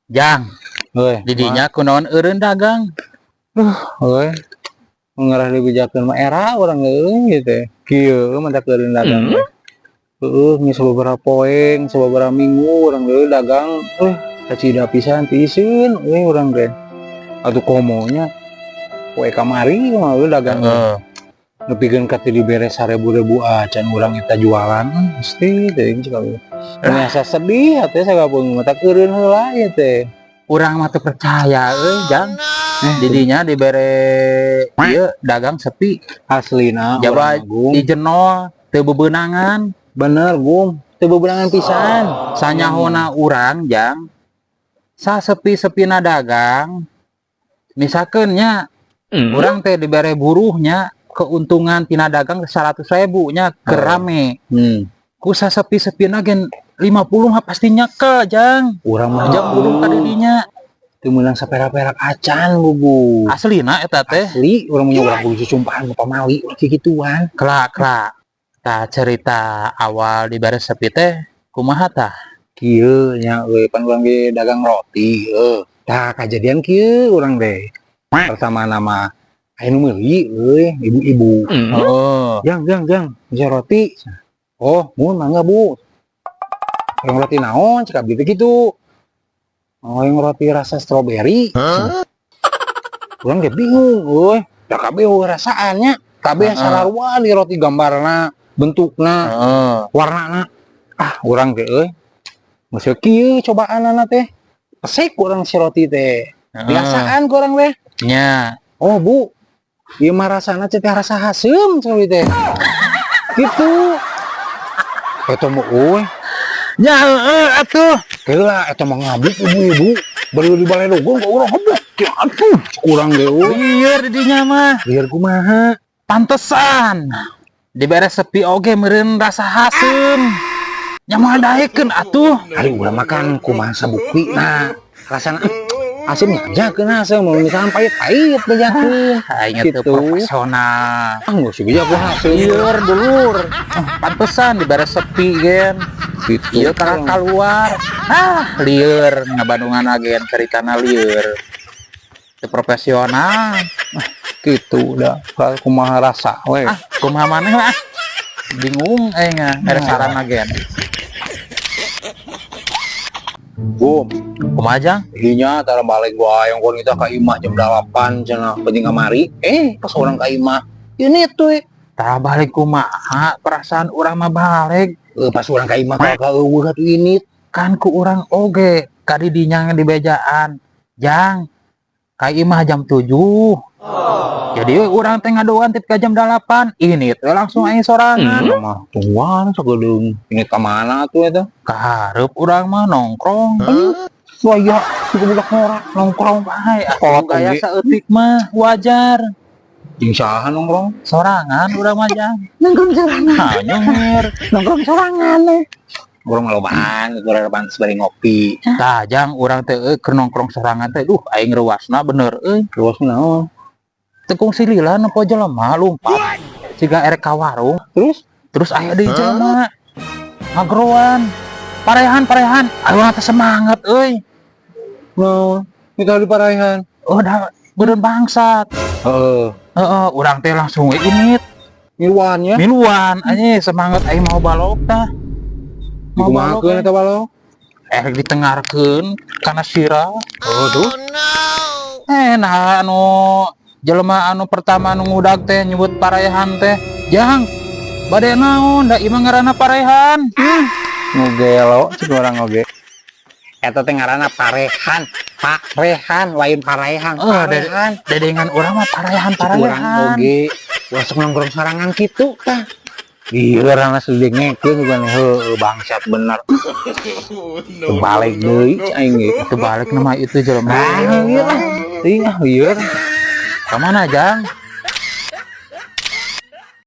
Jang, Euy, didinya kunaon eureun dagang? Euy. Ngarah dibejakeun mah era urang euy gitu. Kieu mah tak eureun dagang. Heeh, geus sababaraha poe, sababaraha minggu urang euy dagang, euy, kacida pisan tiiseun euy urang teh. Atuh komo nya poe kamari mah euy dagang. Nepikeun ka teu dibere 1000-ribu acan urang eta jualan, mesti teuing cek abi. Ini asa sedih hate sakapeung mah tak eureun heula ieu teh. Urang mah teu percaya euy, Jang. Didinya dibere ieu dagang sepi, Aslina Jaba urang mah, Gum. Dijenol teu bebeunangan. Bener, Gum. Teu bebeunangan pisan. Sanyahona urang, Jang. Sasepi-sepina dagang, misalkan nya urang teh dibere buruhnya keuntungan tina dagang 100 ribu nya keur rame. Ku sasepi-sepina gen 50 mah pasti nyekel, Jang. Urang mah Jang buruh ka didinya. Teu meunang saperak-perak acan, Gugu. Aslina eta teh. Asli urang mah, urang kudu susumpahan ku pamali ulah kikituan. Kelak kelak. Tah, cerita awal dibere sepi teh kumaha tah? Kieu nya euy, pan urang ge dagang roti heuh. Tah, kajadian kieu urang teh. Pertama nama aya nu meuli euy, ibu-ibu. "Jang, Jang, Jang, bisa roti." "Oh, mun mangga, Bu." "Yang roti naon?" cek abdi teh kitu. "Oh, yang roti rasa stroberi." Urang ge bingung euy. Da kabeh rasaannya, kabeh sararua di roti, gambarna, bentukna, warnana. Ah, urang teh euy. Geus kieu cobaanana teh. Pesek urang si roti teh. Biasaan ku urang teh. "Oh, Bu, ieu mah rasana teh rasa haseum," cek abdi teh. Gitu. Eta mah euy. Nya heeh atuh. Heula eta mah ngabuk ibu-ibu. Bari di baledogon ka urang ngebuk. Ya atuh, urang ge euy. Lieur didinya mah. Lieur kumaha? Pantesan. Dibere sepi oge meureun rasa haseum. Nya moal daekeun atuh. Ari urang makan kumaha sabuktina. Rasana asin nya jakeun haseum, mun misalkan pahit-pahit bejakeun. Aing teu Gitu. profesional. Ah, geus bejakeun haseum. Lieur dulur. Ah, pantesan dibere sepi gen. Gitu. Ieu kalah keluar. Ah, lieur ngabandungan agen ceritana lieur. Teu profesional. Gitu dah. Kalau kumaha rasa we. Ah, kumaha maneh lah. Bingung aing ah, mere saran agen. Bum, Kumaha, Jang? Dinya tara balik gua yang kon kita ka imah jam 8 cenah penting kamari. Eh, pas urang ka imah ini tuh. Tah, balik kumaha? Perasaan urang mah balik. Eh, pas urang ka imah ka eueuh atuh ini. Kan ku urang oge ka didinya di bejaan. Jang, ka imah jam 7. Jadi urang teh ngadoan tip ka jam 8. Ini teh langsung aing sorangan. Mah tungguan sagedeung. Ini ka mana tuh eta? Kahareup urang mah nongkrong. Wah iya, itu budak norak. Nongkrong bae. Kolot Atuh gaya oge. saeutik mah wajar. Jeung saha nongkrong? Sorangan urang mah, Jang. Nongkrong sorangan. Nah, nyungir. Nongkrong sorangan eh. Urang mah lobaan, urang pantes bari ngopi. Tah, Jang, urang teh euy keur nongkrong sorangan teh, duh aing reuasna bener euy. Terus naon? Tekung silila nempo jelema lumpat siga erek ka warung. Terus? Terus aya deui jelema ngageroan, "Parehan, parehan!" Ayo teh semangat euy. Naon? Kita di paraihan. Oh, dah beureun bangsat. Heeh. Heeh, urang teh langsung we init. Miluan ya. Miluan anjing, semangat aing mau balok tah. Mau balok. Dikumahakeun eta balok? Eh, ditengarkeun kana sirah. Oh, tuh. Eh, nah, anu jelema anu pertama anu ngudag teh nyebut parehan teh, "Jang, bade naon? Da ieu mah ngaranna parehan." Nu gelo cek urang oge. Eta teh ngaranna parehan. Parehan lain parehan. Oh, Parehan. Dedengan urang mah parehan. Cek urang Parehan. oge. Urang sok nongkrong sorangan kitu tah. Iya, urang langsung dengekeun juga nih, heueuh bangsat bener. Balik deui cek aing ge. Itu balik nama itu jelema. Ah, iya lah. Teuing ah lieur. Ka mana, Jang?